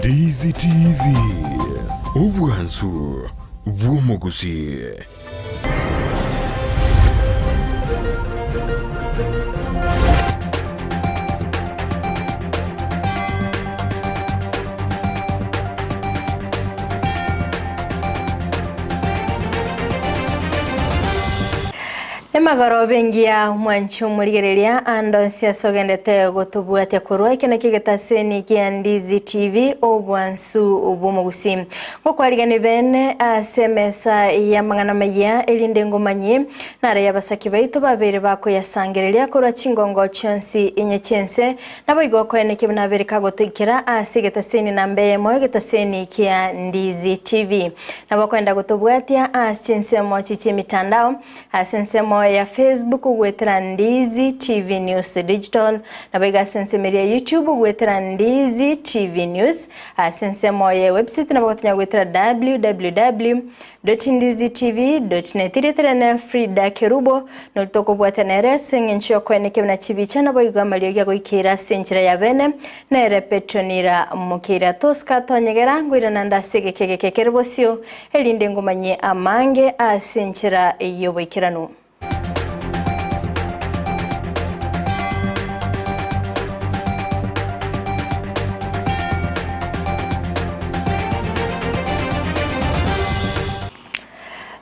Ndizi TV, obwansu bw'omogusii. Emagoroba engiya mwanche omorigereria ande onsi ase ogendete gotobwatia korwa eke nakio egetaseni gia Ndizi TV obwansu bw'omogusii. Ngokwarigani bene ase emesa y'amang'ana amayia erinde ngomanyie naro y'abasaki baito babeire bakoyasangereria korwa chingongo chionsi inye chi'ense Naboigo okoenekia buna abere kagotoikera ase egetaseni namba eyemo egetaseni kia Ndizi TV. Nabo okoenda gotobwatia ase chinsemo chi chi'emitandao, ase ensemo ya Facebook goetera Ndizi TV News Digital, naboigo ase ensemo eria ya YouTube goetera Ndizi TV News, ase ensemo ya ewebsite nabo ogotonya goetera www. Ndizitv.net Erieta riane Frida Kerubo, nori tokobwatia nere ase eng'encho y'okoenekia buna chibicha naboigo amariogi agoikeire ase enchera ya bene, nere Petronira Mokeira. Tosika tonyegera, ngoirana nde ase egeka egeke kere bosio, erinde ngomanyie amange ase enchera y'oboikeranu.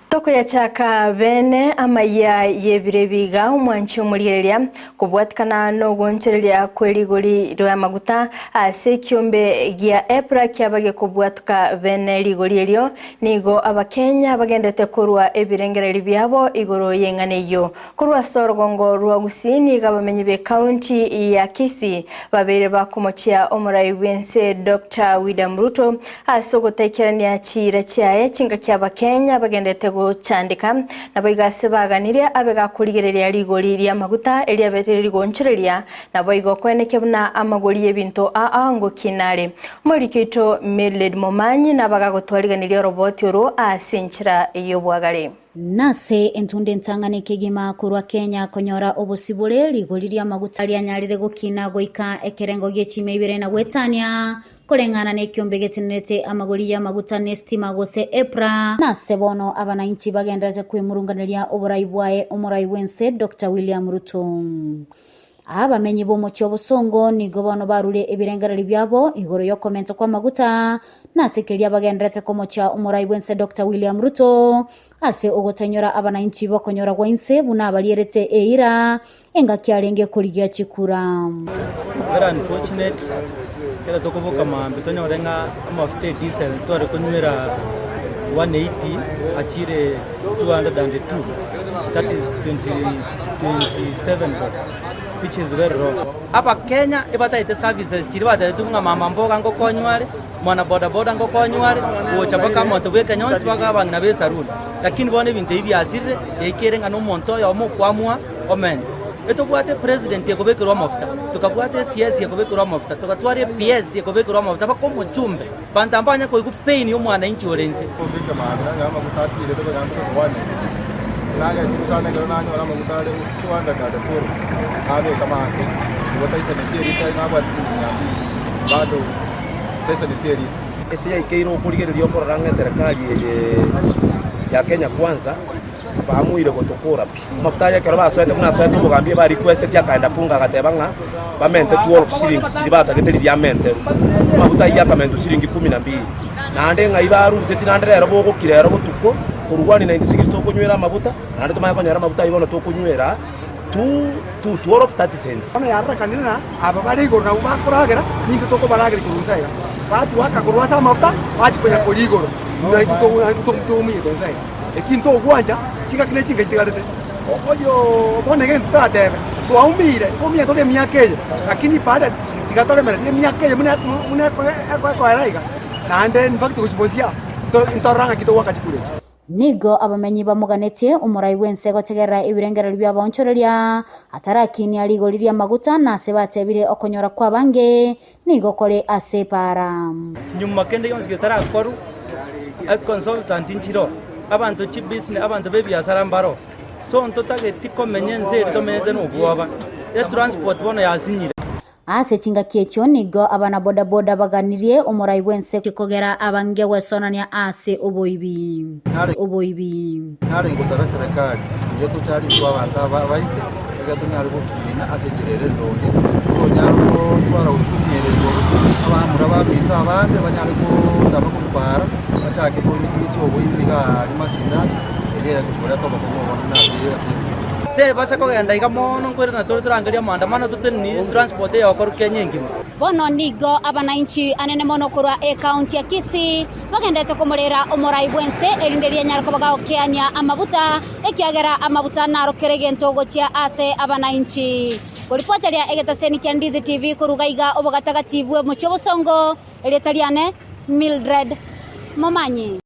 Tokoyachaka bene amayia y'ebiro ebi iga, omwanchi omorigereria, kobwatikana nogoonchoreria kwe rigori ri'amaguta ase ekiombe gia EPRA kiaba gekobwatuka bene rigori erio, Nigo Abakenya bagendete korwa ebirengererio biabo igoro y'eng'ana eyio. Korwa ase orogongo rwa Gusii nigo abamenyi b'ekaunti ya Kisii babeire bakomochia omorai bw'ense Doctor William Ruto ase ogotaikerania chiira chiaye chingaki Abakenya bagendete gochandeka naboigo ase baganirie abe gakorigereria rigori ri'amaguta eriabeteire rigoonchoreria Naboigo kweneke buna amagori y'ebinto aa ngokina are. Omoriki oito Mildred Momanyi nabagagotwariganiria oroboti oro ase enchera y'obwagare. Nase entunda entang'ani kegima korwa Kenya konyora obosibore, rigori ri'amaguta rianyarire gokina goika ekerengo gie chimia ibere na goetania, koreng'ana nekiombe getenerete amagori y'amaguta n'estima gose EPRA. Nase bono abanainchi bagenderete kwemurunganeria oborai bwaye omorai bw'ense Doctor William Ruto. Abamenyi b'omochie obosongo nigo bono barure ebirengererio biabo igoro y'okomenta kw'amaguta, na ase keria bagendererete komochia omorai bw'ense Doctor William Ruto ase ogotainyora abanainchi b'okonyora gwa inse buna abarierete eira engaki arenge korigia chikura. Very unfortunate, ekero tokoboka mambia tonyore ng'a amafuta e diesel tware konywera 180 achire 202, that is 27 bob which is very wrong. Abakenya ebatagete services chiria batebetigwe ng'a mama mboga ngokonywa are, mwana boda boda ngokonywa are, gocha mpaka omonto bwa ekenyonsi mpaka abang'ina ba esaruni. Lakini bono ebinto ebi biasirire, yaikere ng'a na omonto oyomo okoamua omente. Etobwate epresident ekobekerwa amafuta, tokabwata eCS ekobekerwa amafuta, togatwara ePS ekobekerwa amafuta mpaka omochumbe, abanto mbanya koigwa pain ya omwananchi ore inse. Ase yaikeire okorigereria okorora ng'a eserekari eye ya Kenya Kwanza baamuire gotokora pi. Amafuta aya ekero basoete buna asoete omogambi eba requesteti akaenda bunge agateba ng'a bamente 12 shillings chiria batagete riria amenterwe. Amafuta ayio akamentwa shilingi kumi na mbili. Naende ng'ai baruseti naende rero bogokira ero botuko, korwa 196 tokonywera amaguta, naende tomanye konyora amaguta ayio bono tokonywera two two 12 30 cents. Bono yarorekanire ng'a aba bare igoro nabwo bakoragera, nintwe tokobaragera korwa inse iga. Batwaka korwa ase amafuta, bachia konya koria igoro, naintwe togo naintwe togo tomoyete inse iga. Eki ntogwancha, chingaki ne chinga chitigarete, oyo bono egento toratebe, twaumire, nkoumia tore emiaka eye, lakini baada tiga toremererie emiaka eye buna buna ekoera iga, naende in fact gochia bosia, ntorora ng'aki togoaka chikura echi. Nigo abamenyi bamoganetie omorai bw'ense gotegerera ebirengererio bi'abaonchoreria, atarakinia rigori ri'amaguta, na ase batebire okonyora kw'abange nigo kore ase epaara. Nyuma kende gionsi getarakorwa, econsultant nchiroo, abanto chibusiness, abanto b'ebiasara mbaroo. So ntotageti komenya ense eri tomenyete nobwoba, etransport bono yasinyire. Ase chingaki echio nigo abanabodaboda baganirie omorai bw'ense kogera abange gwesonania ase oboibi. Oboibi. Nare ngosaba eserekari buya tochare intwe abanto aba abaise, ekero tonyare gokiina ase enchera ere endonge, tonyare gotwara uchumi ere igoro, abamura baminto abande banyare gotama korwa para, bachake koinikisia oboibi iga aria mashinani, eyio egochi koreta obokong'u obonene ase ase ebinyoro. Tebasa kogenda iga mono nkoirana tore torangerie amaandamano totenenie transport eye gokorwa Kenya engima. Bono nigo abanainchi anene mono korwa ekaunti ya Kisii bagenderete komorera omorai bw'ense, erinde rianyare koba gagokeania amabuta, ekiagera amabuta naro kera egento gochia ase abanainchi. Koripoteria egetaseni kia Ndizi TV koruga iga obogatagati bw'omochie obosongo, erieta riane Mildred Momanyi.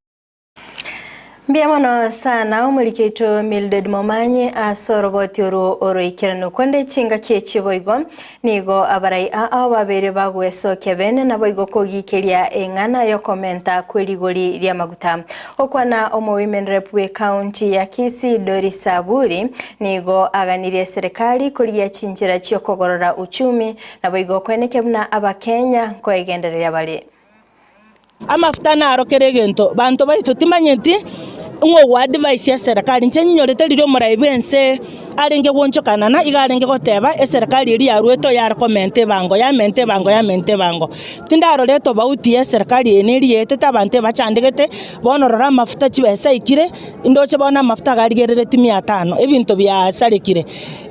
Mbuya mono sana omoriki oito Mildred Momanyi ase oroboti orwo oroikeranu. Konde chingaki echi boigo nigo abarai aa babeire bagwesokia bene naboigo kogikeria eng'ana yokomenta kwerigori ri'amaguta. Gokwana omo women rep bwe county ya Kisii Doris Aburi nigo aganirie serikali korigia chinchera chiokogorora uchumi naboigo koenekia buna abakenya nkoegendereria bare. Amafuta naro kera egento, banto baito timanyeti ng'a ogoadvise eserekari. Inche nyinyore riria omorai bw'ense arenge gwonchokana na iga arenge goteba eserekari eria yaruete oyare komenta ebango, yamenta ebango, yamenta ebango. Tindarora etobauti ya eserekari eye na eria yaetete abanto ebachandegete, bono rora amafuta chibesa aikire, ndoche bono amafuta iga arigereretie mia tano, ebinto biasarekire.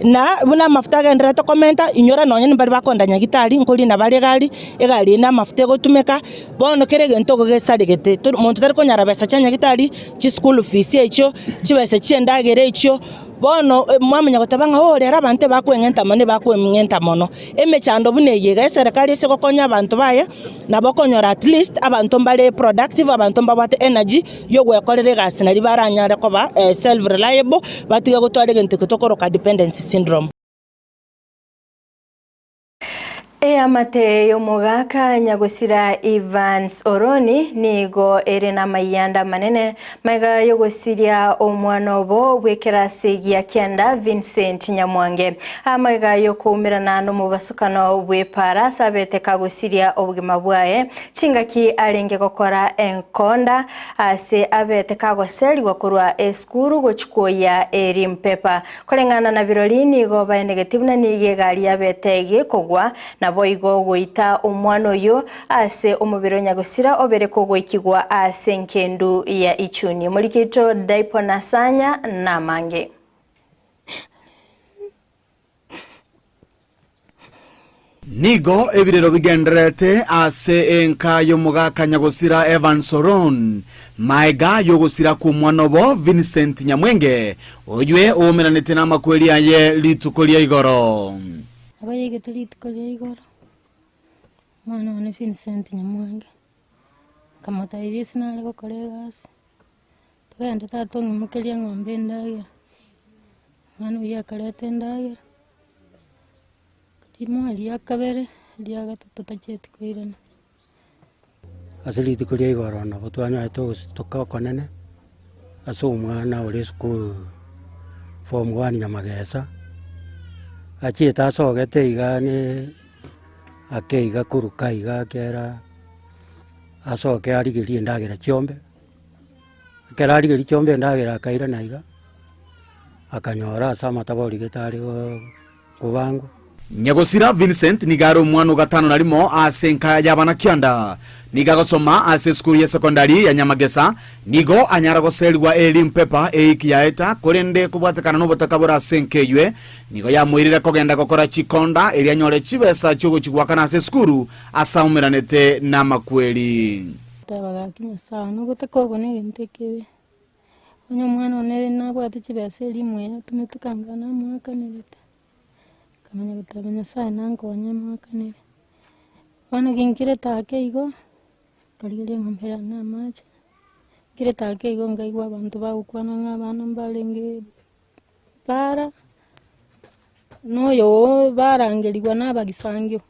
Na buna amafuta agendererete komenta, inyora nonye nimbari bakonda nyagitari, nkorina bare egari, Egari eye namafuta egotumeka, bono kera egento igo gesaregete, tori monto tari konyara besa chia nyagitari, chischool fees echio, chibesa chia endagera echio, bono mwamanya goteba ng'a oh rero abanto ebakoeng'enta mono ebakoeng'enta mono. Emechando buna eye iga eserekari ase egokonya abanto baye, nabo okonyora at least abanto mbare productive, abanto mbabwate energy ya ogwekorera egasi naria baranyare koba self reliable, batige gotwara egento eke tokoroka dependency syndrome. Eamate y'omogaka nyagosira Evans Oroni nigo ere namayianda amanene magega y'ogosiria omwana obo bw'ekerasi gia kianda Vincent Nyamwange. Amagega y'okoumerana nomobasukano bw'epaara ase abete kagosiria obogima bwaye chingaki arenge gokora enkonda ase abete kagoserigwa korwa esukuru gochia kwoyia erimpepa. Koreng'ana na birori nigo baenegeti buna nigo egari yabete gekogwa, naboigo goita omwana oyio ase omobere o nyagosira obere kogoikigwa ase enkendu ya ichuni. Omorikito Daipo Nasanya namange. Nigo ebirero bigendererete ase enka y'omogaka nyagosira Evans Oron, maega y'ogosira kw'omwana obo Vincent Nyamwenge, oywe oumeranete namakweri aye rituko ria igoro. Abayaigete rituko ria igoro, omwana one Vincent Nyamwange, nkamotebia ase nare gokora egasi, togende tata ong'imokerie eng'ombe endagera, omwana oyio akareta endagera. Rimo ria kabere, ria gatato tachieti koirana. Ase rituko ria igoro nabo twanyorete ogosutoka okonene, ase omwana ore esukuru form one Nyamagesa, achiete asogete iga ne ake iga koruka iga ekera asoke arigerie endagera chiombe, ekero arigerie chiombe endagera akairana iga, akanyora ase amatabori gete are kobangwa. Nyagosira Vincent nigo are omwana o gatano na rimo ase enka y'abana kianda. Nigo agosoma ase esukuru ya sekondari ya Nyamagesa. Nigo anyara goserigwa elimu paper eiki yaeta, korende kobwatekana nobotaka bore ase enka eywe, nigo yamoirire kogenda gokora chikonda erio anyore chibesa chiogochigwakana ase esukuru ase aumeranete namakweri. Teba gaki Nyasae one, ogotaka obo negento ekebe. Onye omwana one ere nabwate chibesa erimo eye atomete kanga namoakanerete, nkamanya goteba Nyasaye nankonye moakanere. Bono ginkirete ake igo, nkarigereria eng'ombe yane amache, nkirete ake igo nkaigwa abanto bagokwana ng'a abana mbarenge bara, na oyo oo barangerigwa na abagisangio,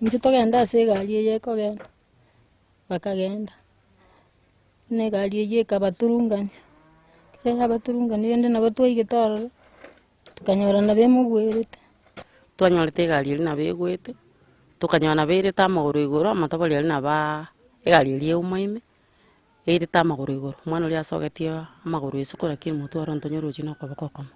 intwe togende ase egari eye ekogenda, bakagenda. Buna egari eyio ekabaturungania, ekero yabaturungania rende nabo twaigete ororo, tokanyora nabo emogwerete. Twanyorete egari eria nabo egwete, Tokanyora nabo eirete amagoro igoro, amatobori aria nabo aa egari eria euma ime, eirete amagoro igoro. Omwana oria asogetie amagoro isiko lakini motwe oro ntonyorochi na okoboko okomo.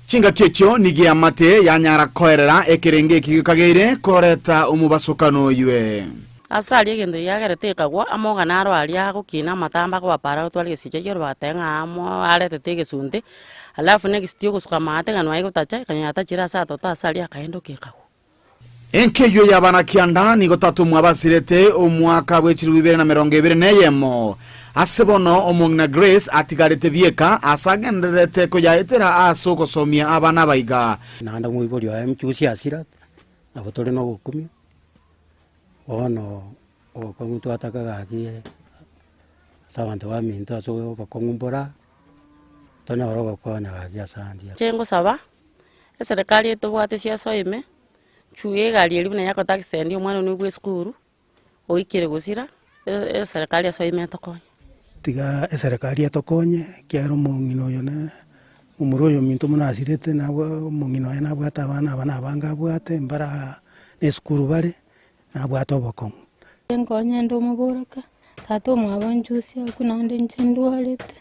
Chingaki echio nigo eamate yanyara koerera ekerenge eki gekageire koreta omobasokano oywe. Ase aria egento giagerete ekagwa, amogano aro aria agokina amatambe akobapara gotwara egesicha ekioro bagateba ng'a amo aretete egesunte, alafu next ogosuka amaate ng'a nonya gotacha, ekanyora yatachire ase atoto ase aria akaendoka ekagwa. Enka eyio y'abana kianda nigo tata omwabo asirete omwaka bwe chilifu ibere na emerongo ebere na eyemo. Ase bono omong'ina Grace atigarete bieka ase agendererete koyaetera ase ogosomia abana abaiga. Naende omoibori oye mchusi asira, nabo tore na ogokumia, bono obokong'u twataka gaki ase abanto baminto ase obokong'u mbora, tonyore ogokonya gaki ase anchera. Inche ngosaba, Eserekari etobwate chiasoa ime, chwe egari eria buna yakota accident omwana one bwa esukuru, oikire gosira, eserekari esoe ime etokonye. Tiga eserekari etokonye, ekiagera omong'ina oyo ne omorwa oyo ominto buna asirete nabwo omong'ina oye nabwate abana aba na abange abwate mbara na esukuru bare, nabwate obokong'u. Nkonye nde omoboraka, tata omwabo nchusia akwe naende inche ndwarete,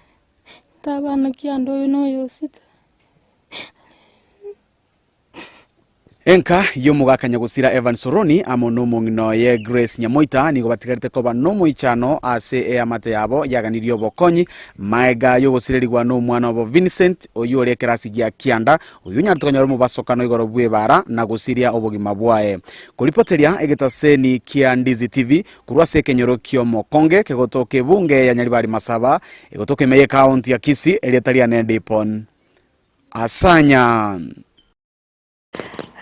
ntabana kianda oyo na oyo osita. Enka y'omogaka Nyagosira Evans Oroni amo nomong'ina oye Grace Nyamoita nigo batigarete koba nomoichano ase eamate yabo yaganirie obokonyi maega y'ogosirerigwa nomwana obo Vincent oyio ore ekerasi gia kianda oyio onyarete konyora omobasokano igoro bw'ebara na gosiria obogima bwaye. Koripoteria egetaseni kia Ndizi TV korwa ase ekenyoro ki'omokonge kegotoka ebunge ya Nyaribari Masaba egotoka ime y'ekaunti ya Kisii erieta riane Dipon Asanya.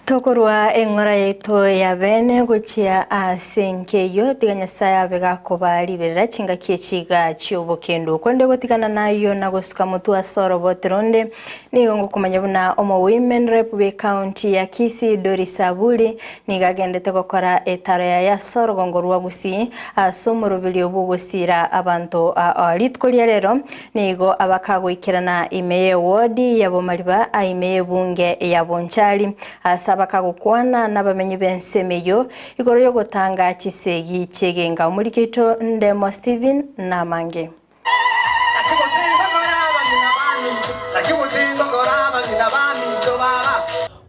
Tokorua eng'ora yaito ya bene gochia ase enka eyio, tiga Nyasae abe gakoba riberera chingaki echi iga chi'obokendu. Korende gotigana nayio na gosuka motwe ase oroboti ronde, nigo ngokomanya buna omo women rep b'ecounty ya Kisii Doris Aburi nigo agendete gokora etaro yaye ase orogongo rwa Gusii ase omoroberio bw'ogosiira abanto aa. Rituko ria rero Nigo abakagoikerana ime y'ewodi ya Bomariba a ime y'ebunge ya Bonchari, aase abakagokwana nabamenyi b'ensemo eyio igoro y'ogotanga chisegi chi'egenga. Omoriki oito Ndemo Stephen namange.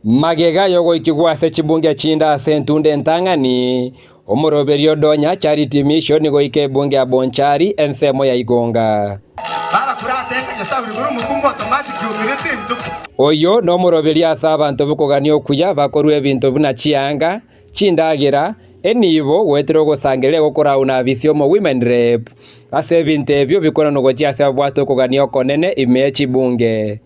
Magega y'ogoikigwa ase chibunge chinde ase entunda entang'ani, Omoroberio Donya Charity Mission goika ebunge ya Bonchari ensemo ya Igonga. Oyio nomoroberio ase abanto b'okogania okuya bakorua ebinto buna chianga, chindagera, enibo, goetera ogosangereria gokorauna abisi omo Women Rep. Ase ebinto ebio bikonanwa gochia ase ababwate okogania okonene ime ye chibunge.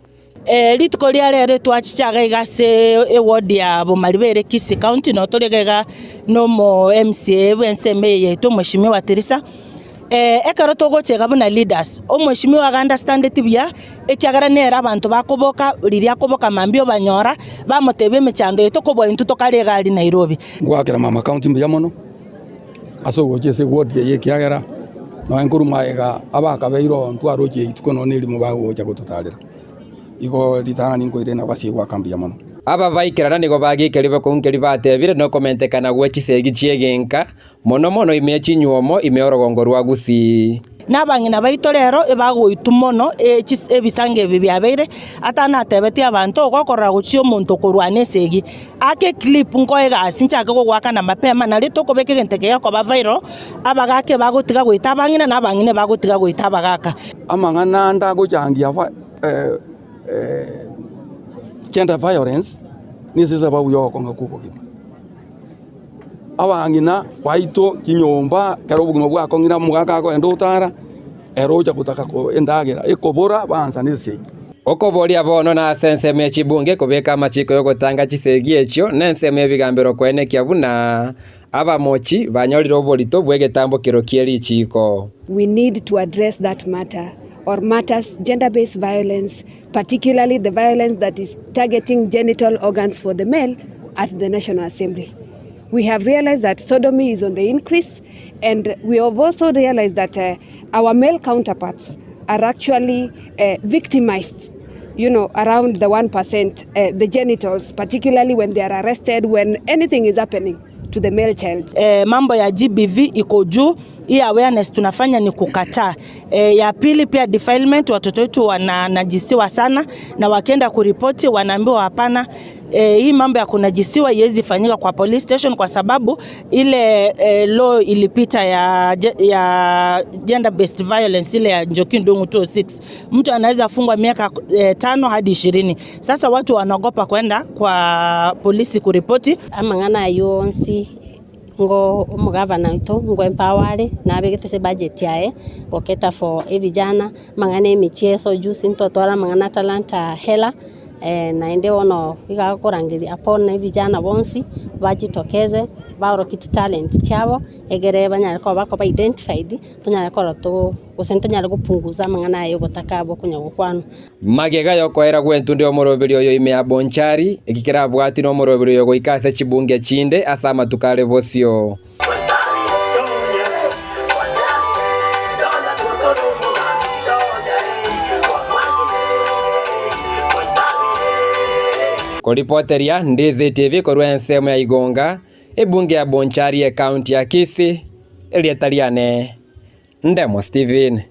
Rituko ria rero twachiche iga iga ase eward ya Bomariba ere Kisii County noo tore iga iga na omo MCA bwe ensemo eye yaito Mweshimiwa Tirisa. Ekero togocha iga buna leaders, omweshimiwa iga understandeti buya ekiagera nere abanto bakoboka riria akoboka mambia obanyora bamotebia emechando yaito kobua intwe tokare iga aria Nairobi. Ngoakera mama county mbuya mono ase ogocha ase eward eye ekiagera nonye nkorwa magega abakabeire oo ntwarochie rituko nonye na erimo bagocha gototarera. Igo ritang'ani nkoire nabwo ase goaka mbuya mono. Aba baikerana nigo bageikeria bokonkeria batebire nokomentekana gwe chisegi chi'egenka, mono mono ime ye chinywomo ime y'orogongo rwa Gusii. Na abang'ina baito rero ebagoitwa mono ebisango ebi biabeire, ata natebetie abanto, ogokorora gochia omonto okorwana esegi, ake eclip nkoe egasi nchake gogoakana mapema nario tokobeka egento eke gekoba viral, abagaka ebagotiga goita abang'ina na abang'ina ebagotiga goita abagaka. Amang'ana ande agochangia gender violence nese esababu ya ogokong'a kwa obogima. Abang'ina baito chinyomba ekero obogima bwakong'ire omogaka akogenda otara, ere ocha gotaka endagera ekobora baansa na esegi. Okoboria bono nase ensemo ye chibunge kobeka amachiko y'ogotanga chisegi echio na ensemo y'ebigambero koenekia buna abamochi banyorire oborito bw'egetambokero kie richiiko. We need to address that matter or matters gender based violence particularly the violence that is targeting genital organs for the male at the National Assembly. We have realized that sodomy is on the increase and we have also realized that uh, our male counterparts are actually uh, victimized you know, around the 1%, uh, the genitals, particularly when they are arrested, when anything is happening. to the male child. Eh, mambo ya GBV iko juu. Hii awareness tunafanya ni kukataa. E, ya pili pia defilement, watoto wetu wananajisiwa sana na wakienda kuripoti wanaambiwa hapana. E, hii mambo ya kunajisiwa iwezi fanyika kwa police station kwa sababu ile e, law ilipita ya, ya gender based violence ile ya Njoki Ndung'u 206 mtu anaweza fungwa miaka e, tano hadi ishirini. Sasa watu wanaogopa kwenda kwa polisi kuripoti. Amang'ana aywo onsi ngo omogavana oito ngo empower are, nabegete ase ebudget yaye, goketa for evijana, amang'ana ya emicheso juzi ntotware amang'ana talanta hela, naende bono iga akorangeria upon evijana bonsi, bajitokeze, baorokie chitalent chiabo, egere banyare koba bakoba identified, tonyare korora to gose ntonyare gopunguza amang'ana aya ya obotaka abwo konya gokwanwa. Magega y'okoera gw'entundu y'omoroberi oyo ime ya Bonchari, eki kerabwati nomoroberi oyo goika ase chibunge chinde ase amatuko are bosio. Koripoteria Ndizi TV korwa ensemo ya Igonga, ebunge ya Bonchari ekaunti ya Kisii, erieta riane Ndemo Steven.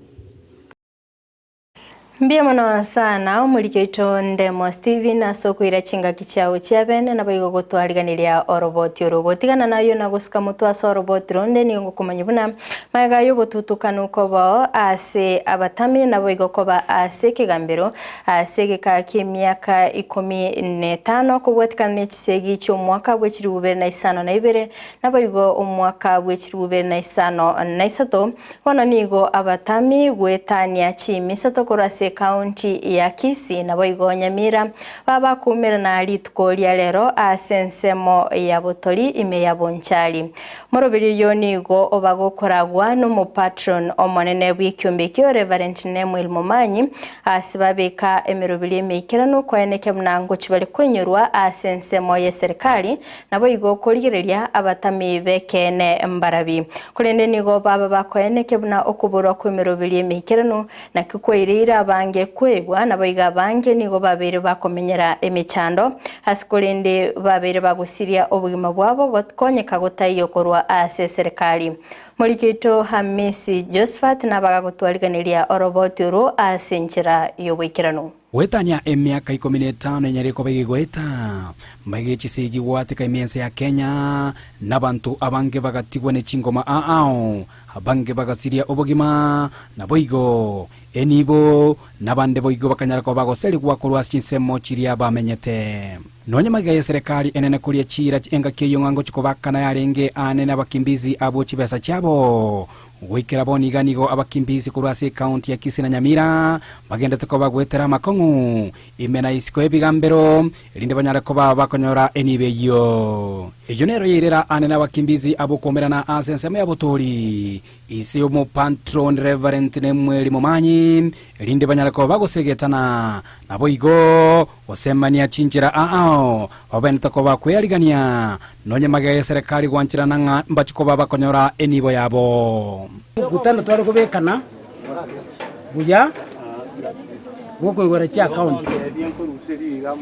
Mbuya mono sana omoriki oito Ndemo Steven ase okoira chingaki chiago chia bene nabo igo gotwariganiria oroboti oro. Gotigana nayo na gosika motwe ase oroboti ronde nigo ngokomanya buna magega ya obotutukanu kobao ase abatami nabo igo koba ase ekegambero ase egeka kia emiaka ikomi na etano kobwatikana na echisegi chia omwaka bwa echiribu bibere na isano na ibere nabo igo omwaka bwa echiribu bibere na isano na isato bono nigo abatami goetania chimisato korwa ase ekaunti ya Kisii naboigo Nyamira babakumerana rituko ria rero ase ensemo ya Botori ime ya Bonchari. Moroberi oyo nigo obagokoragwa nomopatron omonene bw'ekiombe ekio Reverend Nemuel Momanyi ase babeka emeroberi emeikeranu koeneke buna ngochi bare koinyorwa ase ensemo y'eserikali naboigo korigereria abatami b'ekeene mbarabi. Korende nigo baba bakoeneke buna okoborwa kw'emeroberi emeikeranu naki kwaireire abange kwebwa naboigo abange nigo babeire bakomenyera emechando ase korende babeire bagosiria obogima bwabo gokonyeka gotaiyo korwa ase eserikali. Moriki oito Hamisi Josphat nabagagotwariganiria oroboti oro ase enchera y'oboikeranu. Goetania emiaka ikomi na etano enyare koba egegoeta, maiga echisegi goateka ime ense ya Kenya, na abanto abange bagatigwa ne chingoma aao, abange bagasiria obogima, naboigo enibo, nabande boigo bakanyara koba bagoserigwa korwa ase chinsemo chiria bamenyete. Nonya magega y'eserekari enene koria chiira engaki eyio ng'a ngochia kobakana yarenge aane nabakimbizi abwo chibesa chiabo. Goikera bono iga nigo abakimbizi korwa ase ekaunti ya Kisii na Nyamira bagendete koba goetera amakong'u ime na isiko y'ebigambero erinde banyare koba bakonyora enibo eyio. Eyio nero yairera aane nabakimbizi abwo koumerana ase ensemo ya botori Ise omopatron Reverend Nemueli Momanyi, erinde banyare koba bagosegetana, naboigo gosemania chinchera aao, babenete koba kwearigania, nonye magega y'eserekari gwancherana ng'a mbachie koba bakonyora enibo yabo. Mokutano tware kobekana buya bw'okoigora chiakaunti,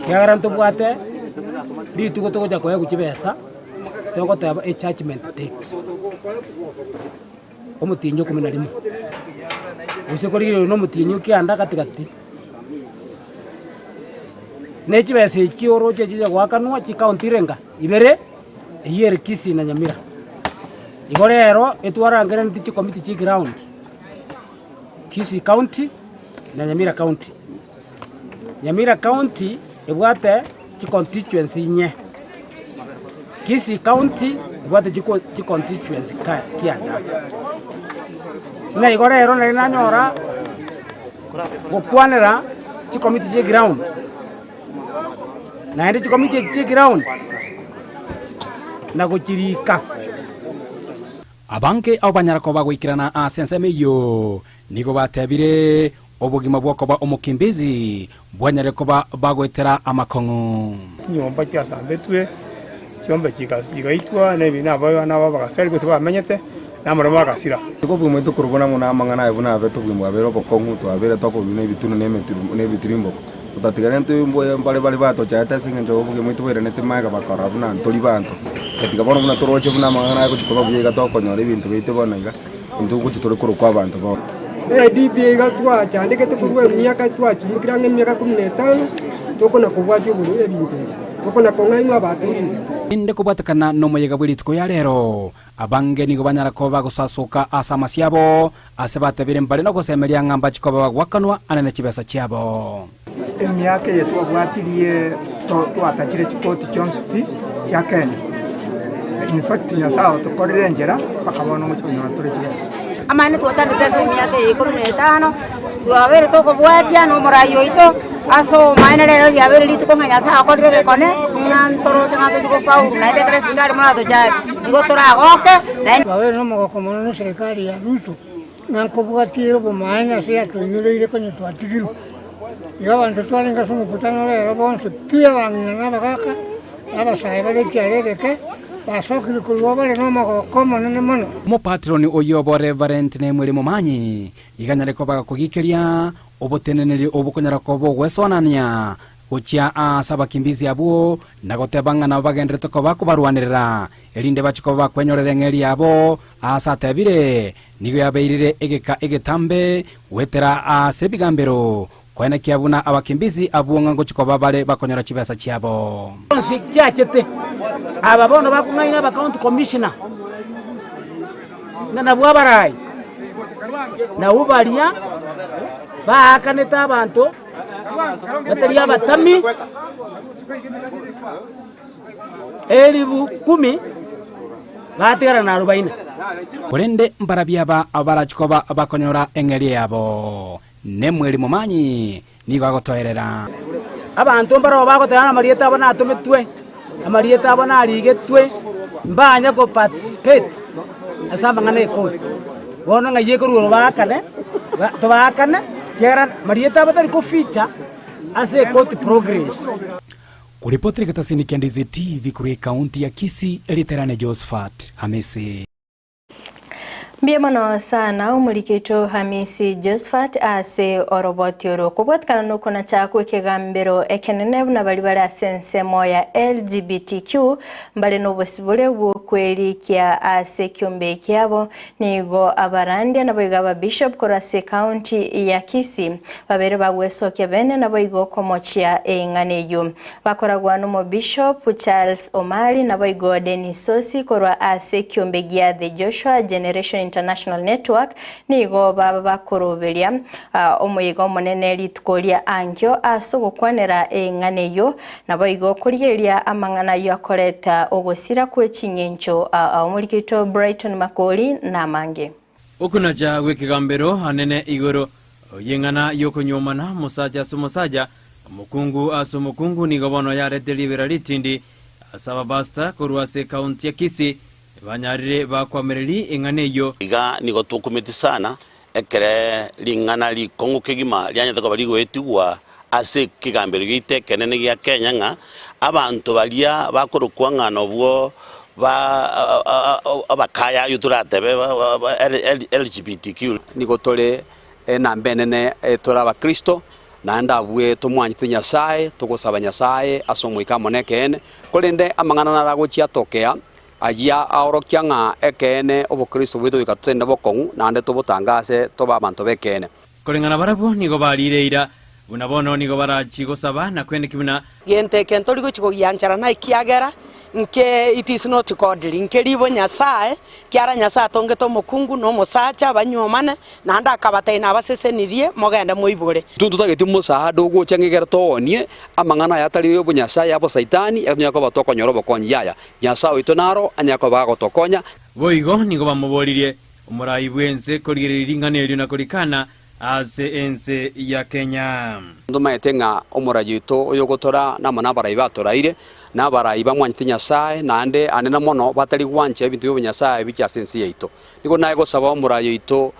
ekiagera ntobwate rituko togocha koegwa chibesa. Togoteba ejudgement date, omotienyi o ikomi na rimo, gose korigereria na omotienyi o kianda gati gati. Ne chibesa echi oroche chicha goakanwa chikaunti irenga ibere, eyio ere Kisii na Nyamira. Igo rero etwarangereretie chikomiti chia eground, Kisii county na Nyamira county. Nyamira county ebwate chiconstituency inye, Kisii county ebwate chiconstituency kianda. Buna igo rero nari nanyora gokwanera chikomiti chia eground, naende chikomiti echi chia eground na gochirika. Abange abo banyara koba goikerana ase ensemo eyio nigo batebire, Obogima bw'okoba omokimbizi bwanyare koba bagoetera amakong'u. Chinyomba chiasambetwe, chiombe chigaitwa, na ebina abana babo bagasarigwa ase bamenyete, na amaremo agasira. Nigo obogima bwaito korobona ng'o namang'ana aye buna abete obogima bwabeire obokong'u, twabeire tokobiuna na ebitunu na emetiri na ebitirimboko. Gotatiga rende mbuya mbare bare batochaete ase eng'encho obogima bwaito bwairanete magega bakarora buna ntori banto. Gatiga bono buna toroche buna amang'ana aye gochia koba buya iga tokonyora ebinto biaito bono iga, intwe ngochia tore korokwa abanto bono. ADP iga twachandegete korwa emiaka twachumekire ang'e emiaka kumi na etano, tokona kobwatia oborwa ebinto ebi, tokona kong'ainwa abaturire. Rende kobwatekana nomoyega bwe rituko ya rero, abange nigo banyara koba bagosasoka ase amasio abo, ase batebire mbare nogosemeria ng'a mbachie koba bagoakanwa ane ne chibesa chiabo. Emiaka eye twabwatirie twatachire chikoti chionsi pi chia Kenya. In fact Nyasaye otokorire enchera mpaka bono ngochia konyora tore chibesa. Amaene twachandete ase emiaka eye ikomi na etano, twabeire tokobwatia na omorai oito ase obomaene rero riabeire rituko ng'a Nyasaye akorire egekone, ng'a ntoroche ng'a tochia gofaulu naende ekero eserikari moratochare, nigo toragoke naende. Twabeire nomogoko mono na eserikari ya Ruto. Ng'a nkobwatiire obomaene ase yatoinyoreire konya twatigirwe. Igo abanto twarenge ase omokutano rero bonsi pi abang'ina na abagaaka, na abasae bare ekiara egeke, basokire korwa bare nomogoko omonene mono. Omopatroni oyio obo Reverend Nemweri Momanyi nigo anyare koba gakogikeria oboteneneri obo konyara koba ogwesonania gochia aase abakimbizi abwo na goteba ng'a nabo bagenderete koba kobarwanerera erinde bachie koba bakwenyorera eng'eria yabo aase atebire Nigo yabeirire egeka egetambe goetera aase ebigambero, koenekia buna abakimbizi abwo ng'a ngochia koba bare bakonyora chibesa chiabo. Chionsi chiachete, aba bono bakong'aina aba county commissioner, ng'a nabwo abarai, nabwo baria baakanete abanto batari abatami elifu kumi batigara na arobaini. Korende mbarabwo aba abarachie koba bakonyora eng'eria yabo, Nemweri momanyi nigo agotoerera. Abanto mbarabwo bagoteba ng'a amarieta abo natometwe, amarieta abo narigetwe, mbanye ko participate ase amang'ana ekoti. Bono ng'ai ekorwa oro baakane, tobaakane, ekiagera amarieta abo tari ko feature ase ekoti progress. Koripotera egetasini kia Ndizi TV korwa ekaunti ya Kisii, Riterane Josephat Hamisi. Mbuya mono sana omoriki oito Hamisi Josephat ase oroboti oro. Kobwatikana nokonacha kw'ekegambero ekenene buna baria bare ase ensemo ya LGBTQ mbare nobosibore bw'okwerikia ase ekiombe kiabo Nigo abarandia naboigo ababishop korwa ase ecounty ya Kisii babere bagwesokia bene naboigo komochia eng'ana eyio. Bakoragwa nomobishop Charles Omari naboigo Dennis Sosi korwa ase ekiombe gia The Joshua Generation International Network nigo baba bakoroberia omoyega omonene rituko ria ankio ase ogokwanera eng'ana eyio Naboigo korigereria amang'ana ayio akoreta ogosira kwe ching'encho ao omorikito Brighton Makori na amange. Okonacha gw'ekegambero anene igoro y'eng'ana y'okonyuomana omosacha ase omosacha, omokungu ase omokungu nigo bono yarete ribera ritindi ase abapastor korwa ase ekaunti ya Kisii banyarire bakwamereri eng'ana eyio. Iga nigo tokumeti sana Ekere ring'ana rikong'u kegima rianyete koba rigoetigwa ase ekegambero giaito ekenene gia Kenya ng'a abanto baria bakorokwa ng'a nobwo ba abakayayu toratebe LGBTQ. Nigo tore enamba enene tore abakristo, naende abwo tomwanchete Nyasae, togosaba Nyasae ase omoika amo nekeene, korende amang'ana naro agochia atokea, Ayio aorokia ng'a ekeene obokristo bwaito goika totende bokong'u naende tobotangase tobe abanto b'ekeene. Koreng'ana barabwo nigo bariire eira, buna bono nigo barachie gosaba na kweneki buna. Gento eke ntori gochia kogiancherana ekiagera nke it is not godly, nkeribo Nyasaye, ekiagera Nyasaye atongete omokungu na omosacha banyuomane, naende akabatebia nabasesenirie mogende moibore. Intwe ntotageti omosaada ogocha ng'a ekero toonie amang'ana aya atari ay'obonyasae y'abosaitani, ekero tonyare koba tokonyora obokonyi. Yaya, Nyasae oito naro anyare koba agotokonya. Boigo nigo bamoboririe omorai bw'ense korigereria ring'ana erio na korikana ase ense ya Kenya. Ntomaete ng'a omorai oito oyogotora namo nabarai batoraire, na abarai bamwanchete Nyasae, naende anene mono batari gwancha ebinto bi'obonyasae biche ase ense yaito. Nigo naye gosaba omorai oito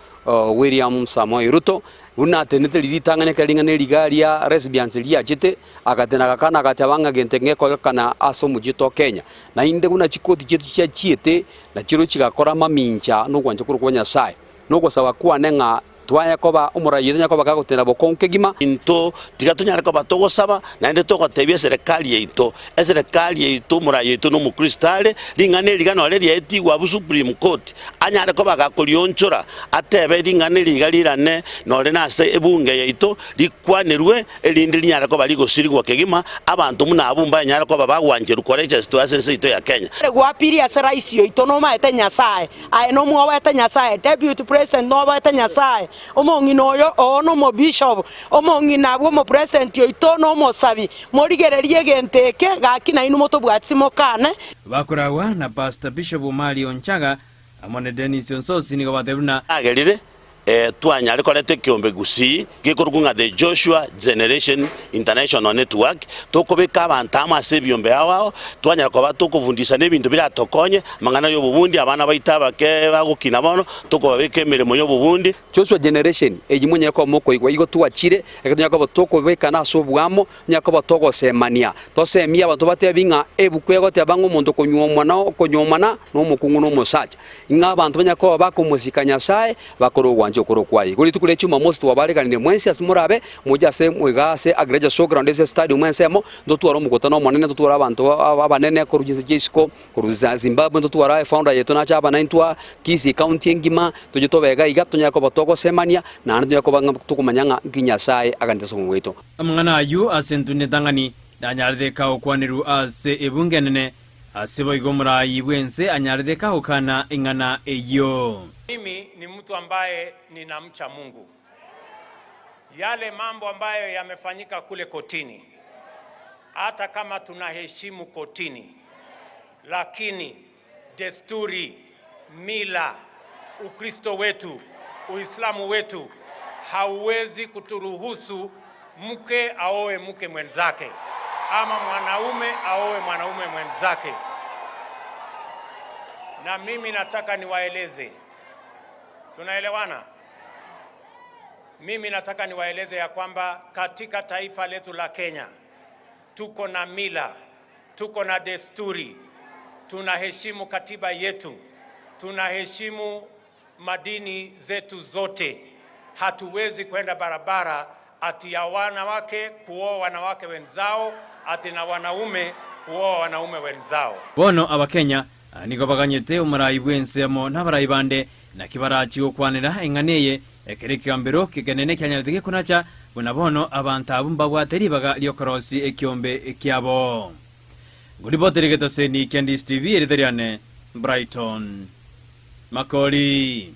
William Samoei Ruto, buna atenenete riria ritang'ani ekero ring'ana eri iga ria lesbians riachete, Agatena agakana agateba ng'a gento ngekorekana ase omochie oito o Kenya. Naende buna chikoti chiaito chiachiete, na chirochio chigakora amamincha na ogwancha korwa kwa Nyasae. Na ogosaba kwane ng'a. Twaya koba omorai oito tonyare koba gagotenda bokong'u kegima. Into tiga tonyare koba togosaba, naende togotebia eserekari yaito, eserekari yaito omorai oito nomokristo are, ring'ana eri iga nore riaetigwe abwo Supreme Court, anyare koba gakorionchora, atebe ring'ana eri iga rirane nore nase ebunge yaito, rikwanerwe, erinde rinyare koba rigosirigwa kegima, abanto buna abwo mbanyare koba bagwancherwa kora echesito ase ense yaito ya Kenya. Ere gwapiri ase rais oito nomaete Nyasae, aye nomwoboete Nyasae, deputy president noboete Nyasae, omong'ina oyo oo nomobishop, omong'ina bwa omopresident oito nomosabi, morigererie egento eke gaki nainwe motobwatisi mokane. Bakoragwa na Pastor Bishop Omari Onchaga amo na Dennis Onsosi nigo batebire buna. Agerire twanyare koreta ekeombe gusii gekorokwa ng'a The Joshua Generation International Network, tokobeka abanto amo ase ebiombe ao ao, twanyara koba tokofundisana ebinto biratokonye, amang'ana ya obobundi, abana baito abake bagokina bono, tokobabeka emeremo ya obobundi. Joshua Generation eyio monyare koba mokoigwa igo twachire, ekero tonyare koba tokobekana ase oboamo, tonyare koba togosemania, tosemie abanto batebi ng'a ebuku egoteba ng'a omonto okonyuomwa na okonyuomana na omokungu na omosacha, ng'a abanto banyare koba bakomosika Nyasae, bakore ogwancha okoro kwaye. Igo rituko ria Jumamosi twabareganirie mwensi ase morabe, moche ase iga ase Agriculture Showground ase estadium ensemo, ntotware omokutano omonene, ntotware abanto abanene korwa chinse chia isiko, Korwa Zimbabwe ntotware efounder yaito nache aba naintwe aa Kisii county engima, toche tobe iga iga tonyare koba togosemania, naende tonyare koba ng'a tokomanya ng'a nki Nyasaye aganete ase obogima bwaito. Amang'ana ayio ase entunda entang'ani nanyarete kagokwanerwa ase ebunge enene, ase boigo omoraai bw'ense anyarete kagokana eng'ana eyio. Mimi ni mtu ambaye ninamcha Mungu. Yale mambo ambayo yamefanyika kule kotini, hata kama tunaheshimu kotini, lakini desturi, mila, Ukristo wetu, Uislamu wetu hauwezi kuturuhusu mke aoe mke mwenzake ama mwanaume aoe mwanaume mwenzake. Na mimi nataka niwaeleze, tunaelewana? Mimi nataka niwaeleze ya kwamba katika taifa letu la Kenya tuko na mila, tuko na desturi, tunaheshimu katiba yetu, tunaheshimu madini zetu zote. Hatuwezi kwenda barabara ati ya wanawake kuoa wanawake wenzao ati na wanaume kuoa wanaume wenzao. Bono Abakenya nigo baganyete omorai bw'ense amo nabarai bande, naki barachie gokwanera eng'ana eye, ekero ekegambero ekenene kianyarete gekonacha, buna bono abanto abwo mbabwate ribaga ri'okorosia ekiombe kiabo. Ngoriboteri egetoseni kia Ndisi TV, erieta riane Brighton Makori.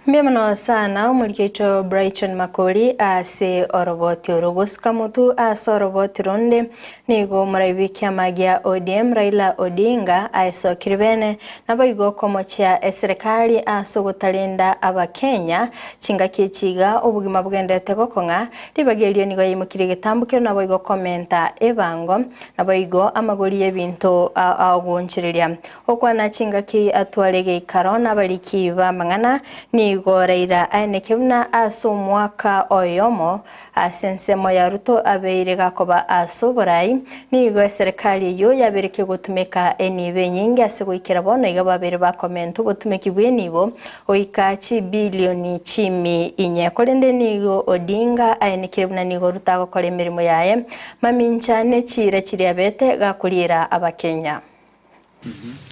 Mbuya mono sana omoriki oito Brighton Makori ase oroboti oro. Gosuka motu ase oroboti ronde nigo omorai bw'ekiama gia ODM Raila Odinga aesokire bene naboigo komochia eserekari ase ogotarenda abakenya chingaki echi iga obogima bogendete gokong'a ribaga erio nigo yaimokirie egetambokero naboigo komenta ebango naboigo amagori y'ebinto agoonchereria Gokwana chingaki atware egeikaro nabariki b'amang'ana, nigo Raila aeneke buna ase omwaka oyomo ase ensemo ya Ruto abeire gakoba ase oborai, nigo eserekari eyio yabeire kegotumeka enibo enyinge ase goikera bono iga babeire bakomenta obotumeki bw'enibo goika chibilioni chimi inye. Korende nigo Odinga aenekire buna nigo Ruto agokora emeremo yaye mamincha ne chiira chiria abete gakoriera abakenya.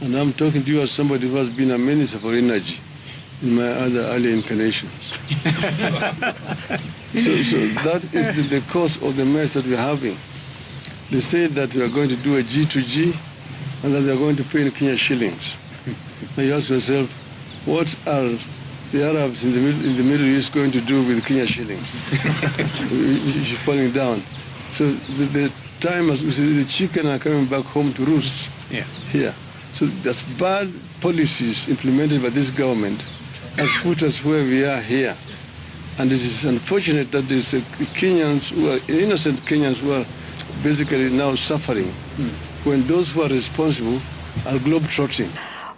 And I'm talking to you as somebody who has been a minister for energy in my other earlier incarnations. so, so that is the, the cause of the mess that we're having. They say that we are going to do a G2G and that they are going to pay in Kenya shillings. Now you ask yourself, what are the Arabs in the, in the Middle East going to do with Kenya shillings? You're falling down. So the, the time as we see the chicken are coming back home to roost yeah. here. So that's bad policies implemented by this government has put us where we are here. And it is unfortunate that it's the Kenyans who are innocent Kenyans who are basically now suffering mm. when those who are responsible are globetrotting.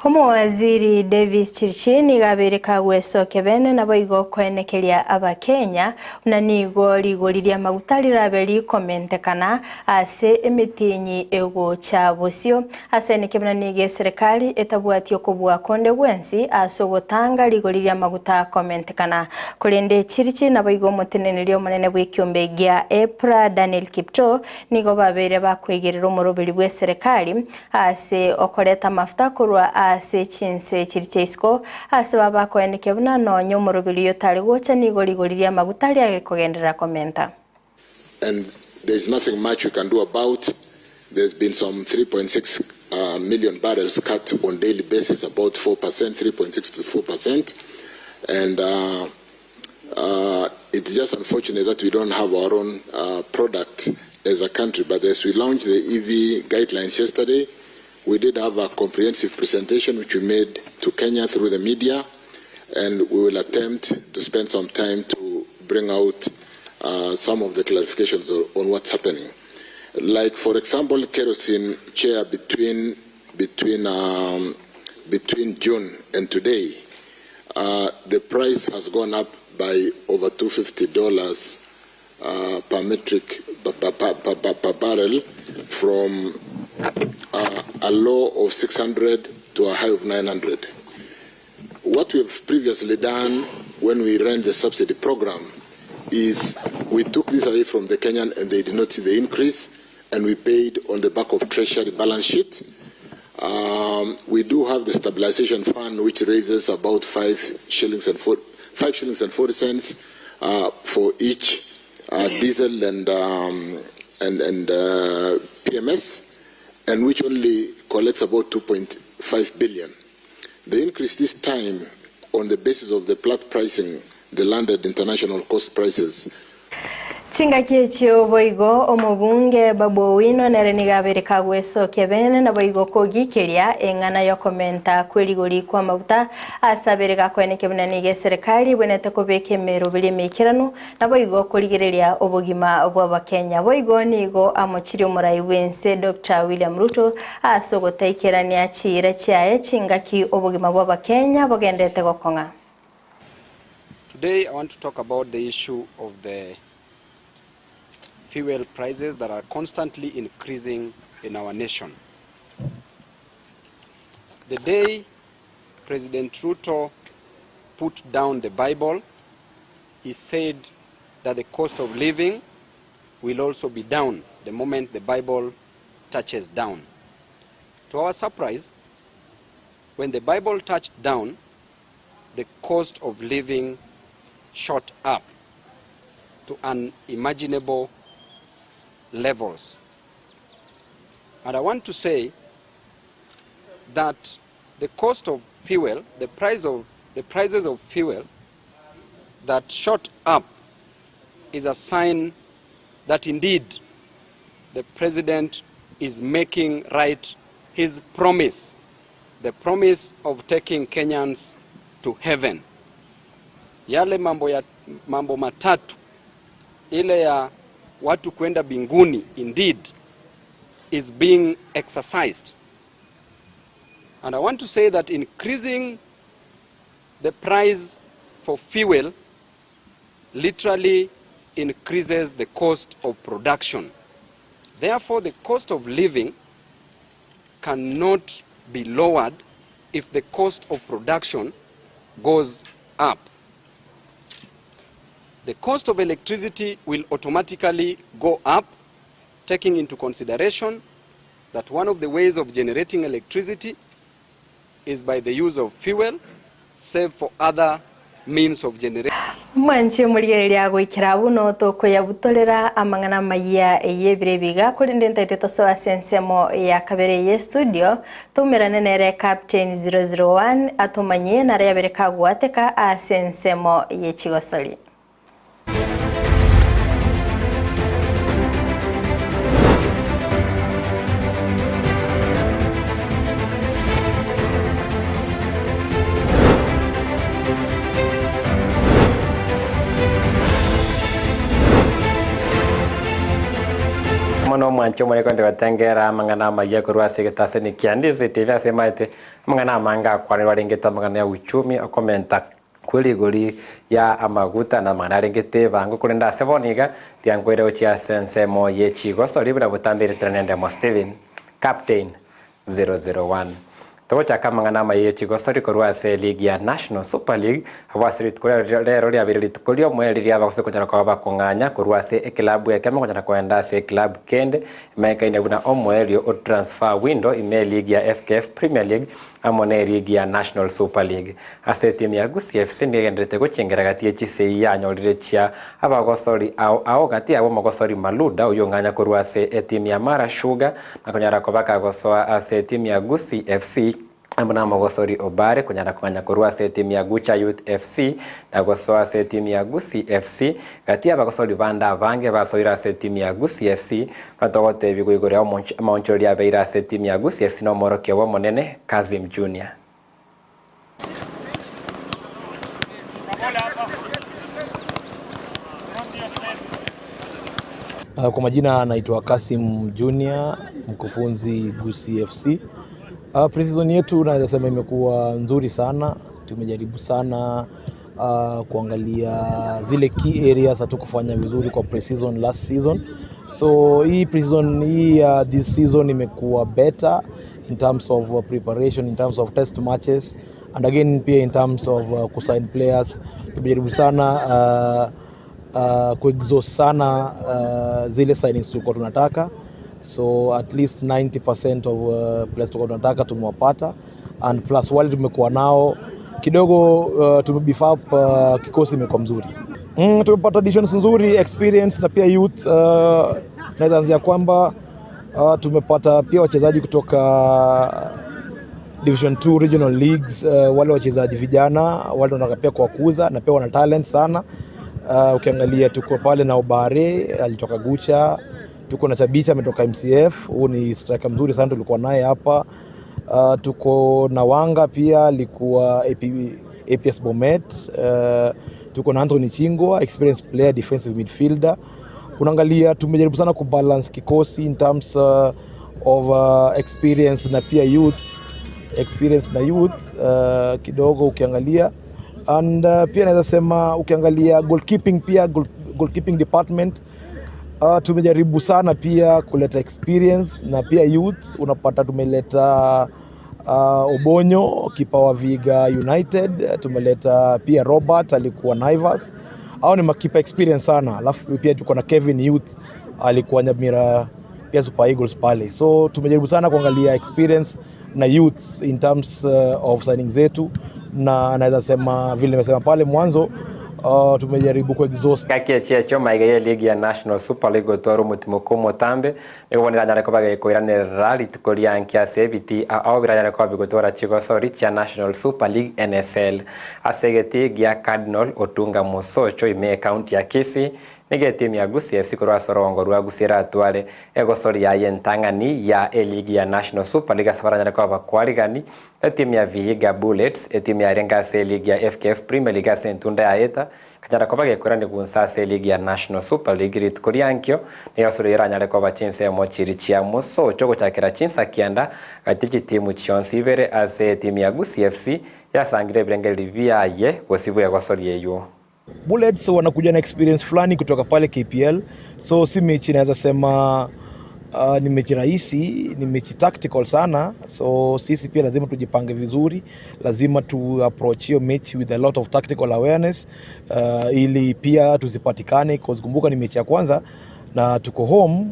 Omowaziri Davis Chirchir nigo abeire kagwesokia bene naboigo koenekeria Abakenya buna nigo rigori ri'amaguta rirabe rikomentekana ase emetienyi egocha bosio. Ase eneke buna nigo eserekari etabwati okobua konde gwensi ase ogotanga rigori ri'amaguta komentekana. Korende Chirchir naboigo omoteneneri omonene bw'ekiombe gia EPRA Daniel Kiptoo nigo babeire bakoigerera omoroberi bw'eserekari Ase okoreta amafuta korwa ase chinse chiria chia isiko, ase babakoenekia buna nonya omoroberi oyo tari gocha nigo rigori ri'amaguta riare kogenderera komenta. And there's nothing much we can do about, there's been some 3.6 million barrels cut on daily basis, about 4%, 3.6 to 4%, and it's just unfortunate that we don't have our own product as a country. But as we launched the EV guidelines yesterday, we did have a comprehensive presentation which we made to Kenya through the media, and we will attempt to spend some time to bring out some of the clarifications on what's happening. Like, for example, kerosene share between, between, um, between June and today, uh, the price has gone up by over $250 uh, per metric per, per, per, per, per barrel from uh, a low of 600 to a high of 900. What we've previously done when we ran the subsidy program is we took this away from the Kenyan and they did not see the increase and we paid on the back of treasury balance sheet. Um, we do have the stabilization fund which raises about five shillings and four, five shillings and 40 cents uh, for each uh, diesel and, um, and, and uh, PMS, and which only collects about 2.5 billion. The increase this time on the basis of the plat pricing, the landed international cost prices, Chingaki echio boigo omobunge Babu Owino nere nigo abeire kagwesokia bene naboigo kogikeria eng'ana yokomenta kwerigori kwa amaguta ase abere gakoenekia buna nigo eserekari ebwenerete kobeka emeroberi emeikeranu naboigo korigereria obogima bw'abakenya. Boigo nigo amochirie omorai bw'ense Doctor William Ruto ase ogotaikerania chiira chiaye chingaki obogima bw'abakenya bogenderete gokong'a. Today I want to talk about the issue of the fuel prices that are constantly increasing in our nation. The day President Ruto put down the Bible, he said that the cost of living will also be down the moment the Bible touches down. To our surprise, when the Bible touched down, the cost of living shot up to unimaginable levels. And I want to say that the cost of fuel, the price of the prices of fuel that shot up is a sign that indeed the president is making right his promise, the promise of taking Kenyans to heaven. Yale mambo, ya, mambo matatu ile ya watu kwenda binguni indeed is being exercised. And I want to say that increasing the price for fuel literally increases the cost of production. Therefore, the cost of living cannot be lowered if the cost of production goes up. The cost of electricity will automatically go up, taking into consideration that one of the ways of generating electricity is by the use of fuel, save for other means of generation. Mwanche omorigereria goikera abwo no tokoyabutorera amang'ana amaya eyebire ebiga korende ntaete tosoa ase ensemo ya kabere ye studio toumerane nere Captain 001 atomanyie nare yabere kagwateka ase ensemo ye chigosori. Bono omwanchi omore konde gotengera amang'ana amaya korwa ase egetaseni kia Ndizi TV ase emaete amang'ana amange akwanirwe arengete amang'ana ya uchumi okomenta kwe rigori ya amaguta na amang'ana arengete ebango korende ase bono iga tiankoire gochia ase ensemo ye chigosori buna botambe eretera nende Mo Steven Captain 001. Togochaka amang'ana amaya ye chigosori korwa ase eligi ya National Super League abwo ase rituko ria rero riabeire rituko ri'omoerio riaba gose konyara koba bakong'anya korwa ase ekilabu ekemo konyara koenda ase ekilabu kende emanyekaine buna omoerio o transfer window ime eligi ya FKF Premier League amo ne eligi ya National Super League. Ase etimu ya Gusii FC nigo egendererete gochengera gati ye chisegi yanyorire chia abagosori ao ao gati yabo omogosori Maluda oyio ong'anya korwa ase etimu ya Mara Sugar na konyara koba kagosoa ase etimu ya Gusii FC amo na omogosori Obare konyara kong'anya korwa ase etimu ya Gucha Youth FC na gosoa ase etimu ya Gusii FC gati y'abagosori bande abange basoire ase etimu ya Gusii FC buna togotebigwa igoro ya amaonchoreria abeire ase etimu ya Gusii FC na omworokia obo omonene Kazim Junior. Kwa majina naitwa Kasim Junior, mkufunzi Gusii FC. Pre-season yetu naweza sema imekuwa nzuri sana. Tumejaribu sana kuangalia zile key areas hatukufanya vizuri kwa pre-season last season. So hii pre-season hii this season imekuwa better in terms of preparation, in terms of test matches and again pia in terms of kusign players. Tumejaribu sana kuexhaust sana zile signings tulikuwa tunataka, so at least 90% of players tulikuwa tunataka tumewapata, and plus wale tumekuwa nao kidogo tumebeef up kikosi imekuwa mzuri. Tumepata additions nzuri, experience na pia youth. Naweza anzia kwamba tumepata pia wachezaji kutoka Division 2 regional leagues, wale wachezaji vijana wale wanataka pia kuwakuza na pia wana talent sana. Ukiangalia tuko pale na Obare alitoka Gucha, tuko na Chabicha ametoka MCF, huu ni striker mzuri sana tulikuwa naye hapa. Tuko na Wanga pia alikuwa APS Bomet. Tuko na Anthony Chingwa, experienced player, defensive midfielder. Unaangalia tumejaribu sana kubalance kikosi in terms of experience na pia youth experience na youth kidogo ukiangalia and pia naweza sema ukiangalia goalkeeping pia goalkeeping department tumejaribu sana pia kuleta experience na pia youth. Unapata tumeleta Obonyo kipa wa Vihiga United, tumeleta pia Robert alikuwa Naivas. Hao ni makipa experience sana, alafu pia tuko na Kevin Youth alikuwa Nyamira pia Super Eagles pale, so tumejaribu sana kuangalia experience na youth in terms of signing zetu, na naweza sema vile nimesema pale mwanzo tumejaribu kuexhaust Gakĩechecho maiga ya ligi ya National Super League gotwara omotimo omotambe nigo niranyare koba gekoiranerera rituko ria nkia ase ebiti ao biranyare koba bigotwara chigosori chia National Super League NSL ase egeti gia Cardinal Otunga Mosocho ime county ya Kisii nigo etimu ya Gusii FC korwa ase orongo rwa Gusii eratware egosori yaye entang'ani ya eligi ya National Super League ase baranyare koba bakwarigani etimu ya Vihiga Bullets etimu yarenge ase eligi ya FKF Premier League ase entunda yaeta kanyara koba gekorani gunsa ase eligi ya National Super League rituko riankio nigo ase eranyare koba chinsemo chiri chia mosocho gochakera chinsa kianda gati chitimu chionsi ibere ase etimu ya Gusii FC yasangire ebirengeri biaye gose bwegosori eywo. Bullets wanakuja na experience fulani kutoka pale KPL, so si mechi naweza sema ni mechi rahisi, ni mechi tactical sana, so sisi pia lazima tujipange vizuri, lazima tu approach hiyo mechi with a lot of tactical awareness ili pia tusipatikane, cause kumbuka ni mechi ya kwanza na tuko home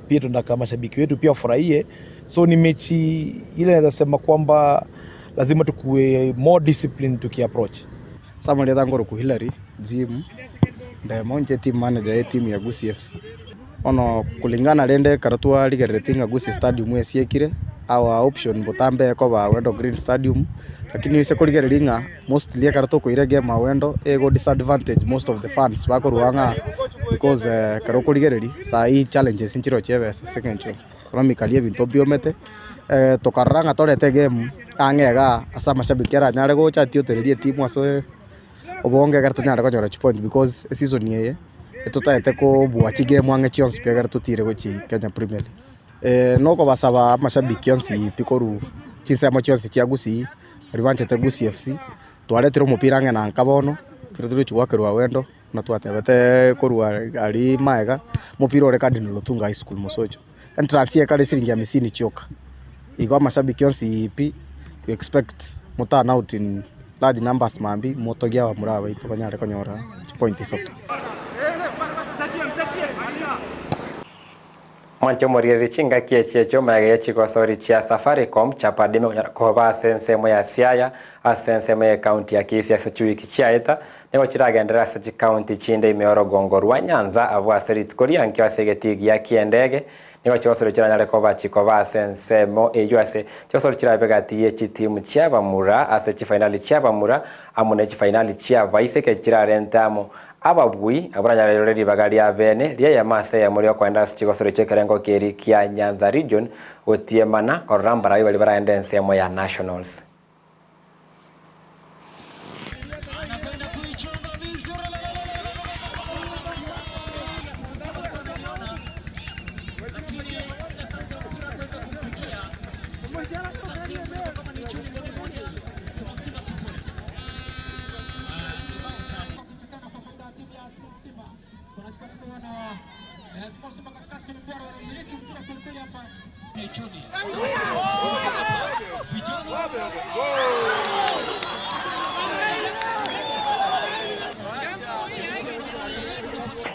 pia tunataka mashabiki wetu pia wafurahie, so ni mechi ile naweza sema kwamba lazima tukue more disciplined tukiapproach. Samuel Ethangoro Hillary Jim ndemo nche team manager ya team ya Gusii FC ono kulingana rende karo twarigererete ng'a Gusii Stadium esiekire our option botambe ekoba Awendo Green Stadium, lakini ase korigereria ng'a mostly ekero tokoira game Awendo ego disadvantage most of the fans bakorwa ng'a because ekero okorigereria sahi challenges nchiro chia ebesa ase eng'encho economically ebinto mbiomete tokarora ng'a torete egame ang'e igaa ase amashabiki aranyare gocha atiotererie etimu ase obonge ekero tonyare konyora chipoint because eseason eye Etotaete kobua chigame ang'e chionsi pi ekero totire gochia Kenya Premier League. Nokobasaba amashabiki onsi pi korwa chinsemo chionsi chia Gusii, baria banchete Gusii FC, twaretire omopira ang'e na nka bono, ekero torochi goakerwa awendo, buna twatebete korwa aria maega, omopira ore Cardinal Otunga High School Mosocho. Entrance ekare siringi hamsini chioka, igo amashabiki onsi pi, we expect mo turn out in large numbers mambia motogie abamura abaito banyare konyora chipoint isato. Mwanche omorigererie chingaki echi echio magega ye chigosori chia Safaricom Chapadime konyara koba ase ensemo ya Siaya ase ensemo ye county ya Kisii ase chiwiki chiaeta nigo chiragenderere ase chicounty chinde ime orogongo rwa Nyanza abwo ase rituko riankio ase egetii gia kiendege nigo chigosori chiranyare koba chikoba ase ensemo eyio ase chigosori chirabe gati ye chitimu chiabamura ase chifainali chiabamura amo ne chifainali chiabaiseke chirarente amo Ababui abwo baranyarerore ribaga ria bene ri'eyemo ase eyemo ri'okoenda ase chigosori chi'ekerengo keria kia Nyanza Region gotiemana korora mbarabwo baria baraende ensemo ya Nationals.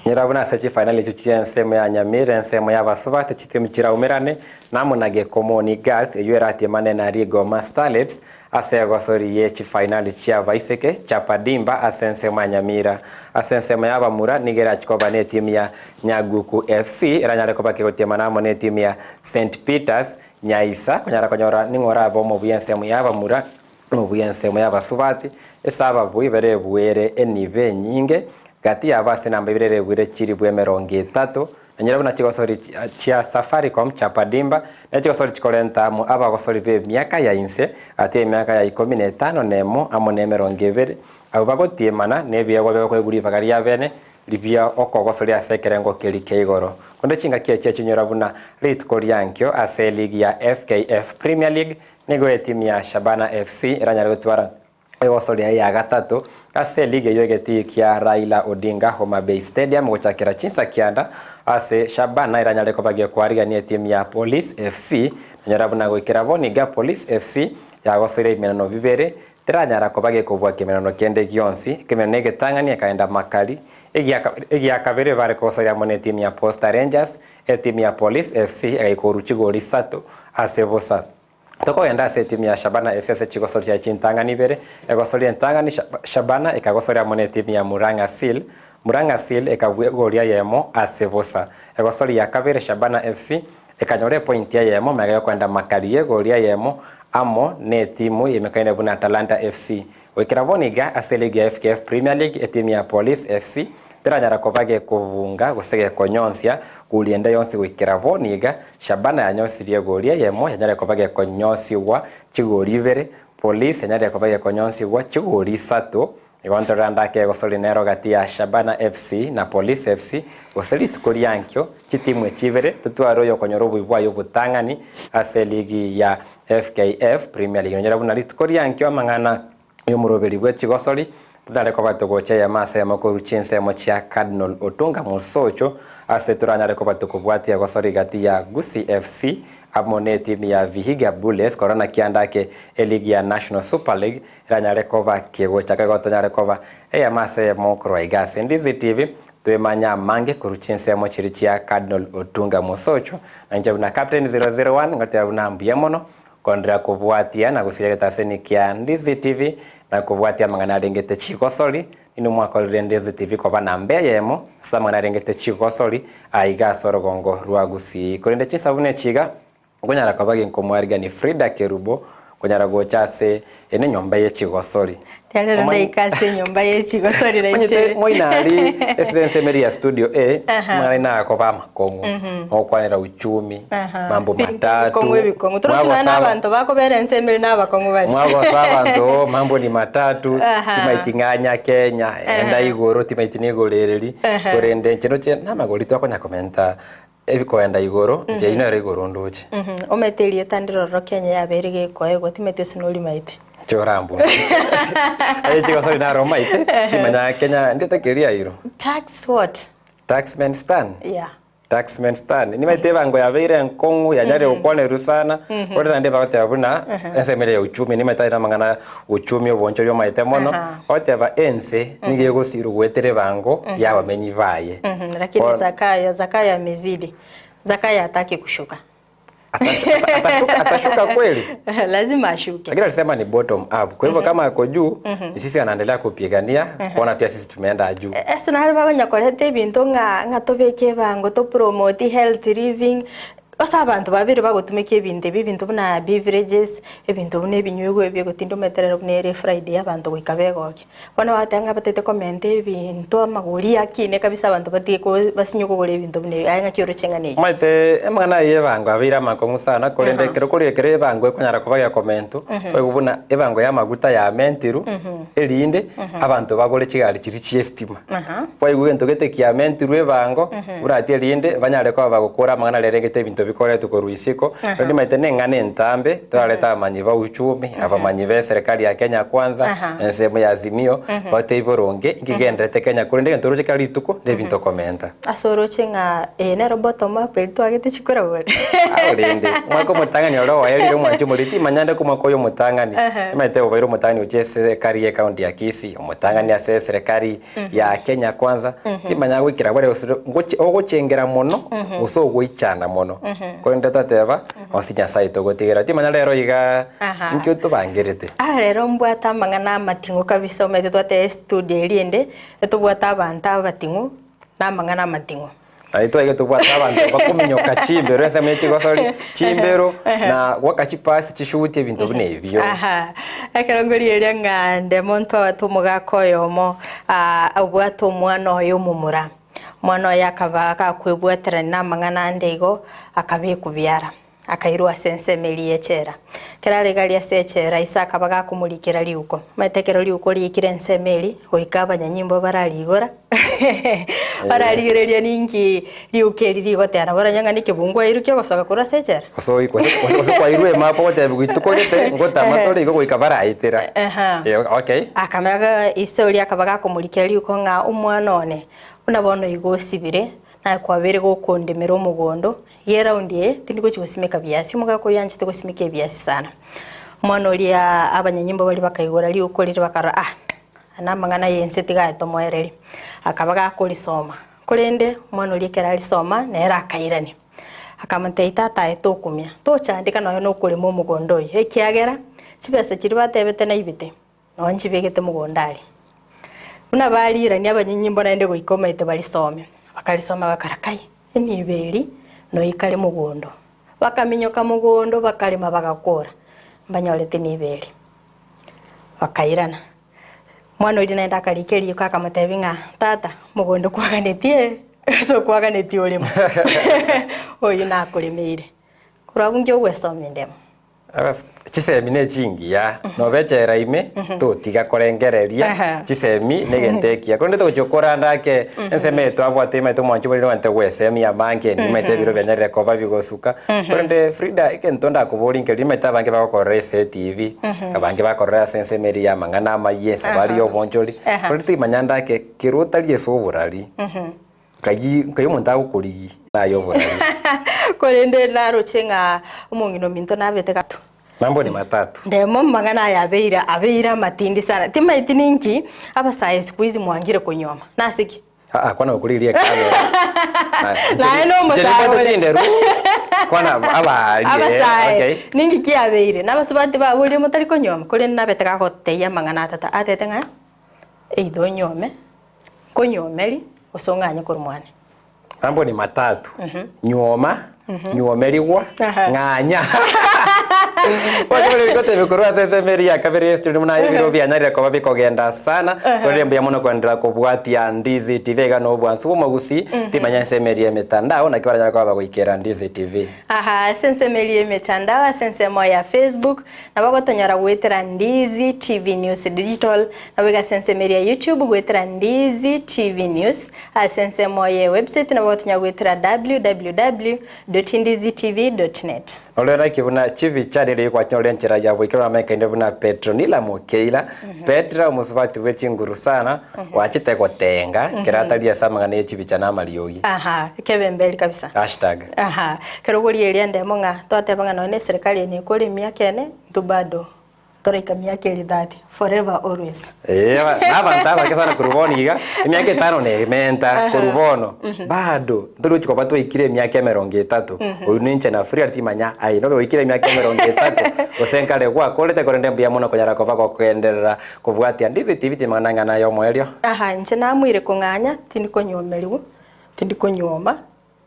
Nyora buna ase chifainali echio chi'ensemo ya Nyamira, ensemo y'abasubati chitimu chiraumerane na amo na Gekomoni Girls eyio eratiemane na Rigoma Starlets Ase egosori ye chifainali chi'abaiseke, Chapadimba ase ensemo ya Nyamira. Ase ensemo y'abamura nigo erachie koba netimu ya Nyaguku FC eranyare koba kegotiemana amo netimu ya St Peters Nyaisa konyara konyora ning'o orabe omobuya ensemo y'abamura nobuya ensemo y'abasubati ase ababui barebuere enibo enyinge gati yabo ase enamba ibere erebuire chilifu emerongo etato Nanyora buna chigosori chia Safaricom, Chapadimba, ne chigosori chikorenta amo abagosori b'emiaka ya inse gati y'emiaka ya ikomi na etano na emo amo nemerongo ebere, abwo bagotiemana nebiegwa bi'okoegwa ribaga ria bene ribia okogosoria ase ekerengo keria kia igoro. Korende chingaki echio chinyora buna rituko riankio ase eligi ya FKF Premier League nigo etimu ya Shabana FC eranyare gotwara Egosoria ya gatato ase eligi eyio egetii kia Raila Odinga Homa Bay Stadium gochakera chinsa kianda ase Shabana eranyare koba gekwarigania etimu ya Police FC nanyora buna goikera bono iga Police FC yagosoire ebimenano bibere teranyara koba gekobua kemenano kende gionsi ekemenano egetang'ani ekaenda makari egiakabere bare kogosoria amo netimu ya Posta Rangers etimu ya Police FC egaika chigori isato ase bosa. Tokogenda ase etimu ya Shabana FC ase chigosori chiaye chintang'ani ibere, egosoria entang'ani Shabana ekagosoria amo netimu ya Murang'a Seal, Murang'a Seal ekabua egori eyemo ase bosa. Egosori ya kabere Shabana FC ekanyora epointi eyemo magega yokoenda makari y'egori eyemo amo netimu yemekaine buna Talanta FC. Goikera bono iga ase eligi ya FKF Premier League etimu ya Police FC teranyara koba gekobunga gose gekonyonsia gori ende yonsi goikera bono iga Shabana yanyonsirie egori eyemo yanyare koba gekonyonsigwa chigori ibere, Police yanyarire koba gekonyonsigwa chigori isato. Igo ntorora ndake egosori nero gati ya Shabana FC na Police FC gose rituko riankio chitimu echi ibere totware oyokonyora oboyi bwaye obotang'ani ase eligi ya FKF Premier League. Nonyora buna rituko riankio amang'ana y'omoroberi bwe chigosori totare koba togocha eyemo ase eyemo korwa chinsemo chia Cardinal Otunga Mosocho ase toranyare koba tokobwatia egosori gati ya Gusii FC amo netimu ya Vihiga Bullets korora naki ande ake eligi ya National Super League eranyare koba kegochaka igo tonyare koba eyemo ase eyemo korwa iga ase Ndizi TV twemanye amange korwa chinsemo chiria chia Cardinal Otunga Mosocho na inche buna Captain 001 ngoteba buna mbuya mono Kondera kobwatia na gosiria egetaseni kia Ndizi TV na kobwatia amang'ana arengete chigosori, inwe mwakorire Ndizi TV koba namba eyemo ase amang'ana arengete chigosori aiga ase orogongo rwa Gusii. Korende chinsabuni echi iga nkonyara koba ginkomwarigani Frida Kerubo konyara gocha ase ene enyomba ye chigosori. Tiarero Omanye- ndaika ase enyomba ye chigosori Omanyete raiche. moinari ase ensemo eria ya studio A, Aha. mang'ana nakoba amakong'u, ogokwanera uchumi, Aha. mambo Ebinto matatu, ebikong'u ebikong'u. Torochi nonya na mwagosa- abanto bakobera ensemo ere na abakong'u bare. mwagosa abanto mambo ni matatu, Aha. timaiti ng'anya Kenya, enda igoro, timaiti nigo ereri, Aha. korende inche ndoche namagori twakonya komenta ebikoenda igoro, inche eyio nero igoro ndoche. Omanyete erieta ndire ororo Kenya yabeire gekoegwa, timanyeti gose norimaete. Inche orambundusie. Aye chigosori naro omaete, timanya Kenya ndiete keria iro. Tax what? Taxman stan. Yeah. Taxman stan. Nimaete ebango yabeire enkong'u yanyarire gokwanerwa sana, korende naende bagoteba buna ensemo ere ya uchumi nimaete aye namang'ana uchumi obonchori omaete mono, bagoteba ense nigo egosirwa goetera ebango ya abamenyi baye. Lakini Bono- Zakayo, Zakayo amezidi. Zakayo hataki kushuka. Atashuka, atashuka kweli? Lazima ashuke. Lakini alisema ni bottom up. Kwa hivyo kama ako juu, ni sisi anaendelea kupigania kuona pia sisi tumeenda juu. Ase nare bagonya koreta ebinto ng'a ng'a tobeke ebango to promote health living ase abanto babere bagotumeka ebinto ebi ebinto buna beverages ebinto buna ebinywegwa ebi egotinda ometerero buna ere Friday abanto goika begokia. Bono bagoteba ng'a batete komenta ebinto amagori akine kabisa abanto batige ko basinye kogora ebinto buna ebi aye ng'aki oroche ng'a neyio. Omanyete amang'ana aya y'ebango abeire amakong'u sana korende ekero kore ekero ebango ekonyara koba gekomentwa, oigwe buna ebango y'amaguta yamentirwe, erinde abanto bagore chigari chiria chi'estima. Kwaigwa egento gete kiamentirwe ebango, buratia erinde banyare koba bagokora amang'ana aria arengete ebinto bikoretwe korwa isiko. Rende omanyete na eng'ana entambe, torarete abamanyi ba uchumi, abamanyi ba eserekari ya Kenya Kwanza, ensemo ya Azimio, batebie boronge, inki kegendererete Kenya korende egento oroche kera rituko, na ebinto okomenta. Ase oroche ng'a eye nero bottom up eria twagete chikura bori. Ao rende, omwaka omotang'ani ore oerire omwanchi omoriri, timanya nde komwaka oyo omotang'ani, omanyete obeire omotang'ani gochia eserekari ye county ya Kisii, omotang'ani ase eserekari ya Kenya Kwanza, timanya goikera bore gose ngochi ogochengera mono, gose ogoichana mono. Korende twateba, onsi Nyasaye togotigera. Timanya rero igaa, inki otobangerete? Ah rero mbwate amang'ana amating'u kabisa omanyete twateba estudio eria ende, etobwate abanto abating'u, na amang'ana amating'u. Naende twaige tobwate abanto bakominyoka chimbero ensemo ye chigosori, chimbero, na goaka chipasi, chishuti, ebinto buna ebio. Aha, ekero nkorigereria ng'a nde monto abwate omogaka oyomo, ah, obwate omwana oye omomura. Omwana oye akaba gakwebwaterania na amang'ana ande igo, akabekwa biara. Akairwa ase ensemo eria y'echela. Ekero are gari ase echela, ise akaba gakomorikera riuko. Omanyete ekero riuko riikire ensemo eria, goika abanyanyimbo bararigora, bararigereria ninki riuko eri rigoteba. Nabo oranyore ng'a nekebungo airwe kiogosoka korwa ase echela. Gose oi- gose gose kwairwe emapu ogotebiwa rituko gete, ngotama tore igo goika baraetera. Aha. Eh, okay. Akamenya ise oria akaba gakomorikera riuko ng'a omwana one, buna bono igo osibire, naye kwabeire gokondemera omogondo, Iga eraundi eye tindi gochia gosimeka biasi, omogaka oyio anchete gosimeka ebiasi sana. Omwana oria abanyanyimbo baria bakaigora riuko riria bakarora ah, aya namang'ana ya ense tiga aye tomoererie. Akaba gakorisoma, korende omwana oria ekero arisoma nere akairania. Akamotebia tata aye tokumia, tochandeka nonya na okorema omogondo oyo, ekiagera chibesa chiria batebete naibete, Nonya nchibegete mogondo aria. Buna barirania abanyanyimbo naende goika omanyete barisome. Bakarisoma bakara kai, enibo eri noikare mogondo. Bakaminyoka mogondo bakarema bagakora, mbanyorete enibo eria. Bakairana. Omwana oria naende akarika eriko akamotebia ng'a tata, mogondo kwaganetie ase okwaganetie oremo, oyio nakoremeire. Korwa abwo inki ogwesomia endemo? Abas- Chisemi ne chingiya, nobe echela ime, totiga korengereria, chisemi negento ekiya. Korende togochia koranda ake, ensemo eye twabwate omanyete omwanchi oboriri omanyete gwesemia amange, nimanyete ebiro bianyarire koba bigosuka. Korende Frida, egento ndakoborie nkeri, nimanyete abange bagokorora ase etibi, abange bakorora ase ensemo eria ya amang'ana amayia, esabari ya obonchori, korende timanya ande ake, kero otari ase oborari, Nkai nkai omonto agokorigia naye oborari. Korende naroche ng'a omong'ina ominto nabete gato. Mambo ni matatu. Ndemo amang'ana aya abeire abeire amatindi sana. Timaeti ninki abasae siku hizi mwangire konyuoma. Nase ki? Aa kwana gokorigeria ekamera. Naye Inche nomosae nimbwate ore. chinderu kwana abaari eh, Abasae okay. ninki kiabeire? Nabasubati baborire motari konyuoma korende nabete gagotebia amang'ana a tata atete ng'a either onyuome Nkonyuomeri, gose ong'anye korwa mwane. Mambo ni matatu. Nyuoma, nyuomerigwa, ng'anya. Gotebi korwa ase esemeri ya kabere ya studio muna ebiro bianyarire koba bikogenda sana korende mbuya mono kwenderera kobwatia Ndizi TV iga na obwansu bw'omogusi timanya ensemeri ya emitandao naki baranyare koba bagoikera Ndizi TV. Aha, ase ensemo eria y'emetandao, ase ensemo ya Facebook, nabo ogotonyora goetera Ndizi TV News Digital, nabo iga ase ensemo eria ya YouTube goetera Ndizi TV News, ase ensemo ye website nabo ogotonyora goetera www.ndizitv.net. Orore naki buna chibicha riria gwachorire enchera ya goikera oramanyekaine buna Petronila Mokeira. Petra omosubati bwe chinguru sana, oanchete gotenga kera atari ase amang'ana ye chibicha na amariogi. Aha, ekebemberi kabisa. Hashtag. Aha, ekero ogoria eria ndemo ng'a twateba ng'a nonye na eserekari eye nekore emiaka ene, intwe bado toraika miaka eri 30, forever always. Ee, na abanto abake sana korwa bono iga, emiaka etano na ementa korwa bono, bado ntorochi koba twaikire emiaka emerongo etato. Oyio ninche na free timanya aye nobe gwaikire emiaka emerongo etato, gose nkare gwakorete korende mbuya mono konyara koba gokogenderera kobwatia Ndizi TV timang'ana ng'ana ya omoerio. Aha, inche namoire kong'anya, tindi konyuomerigwa, tindi konyuoma,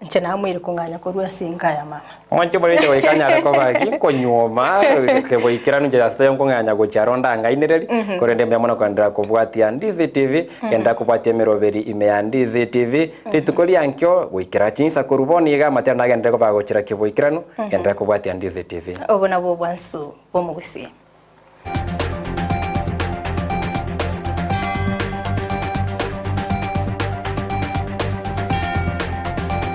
Inche namoire kong'anya korwa ase enka ya mama. Mwanche morente goika nyare koba ginkonyuoma, keboikeranu inche ase taiyo nkong'anya gochia aro ndang'ainereri, korende mbuya mono koenderera kobwatia Ndizi TV, genderera kobwatia emeroberi ime ya Ndizi TV, rituko ria nkio goikera chinsa korwa bono iga amatera nagenderere koba agochera keboikeranu, genderera kobwatia Ndizi TV. Obo nabwo obwansu bw'omogusii.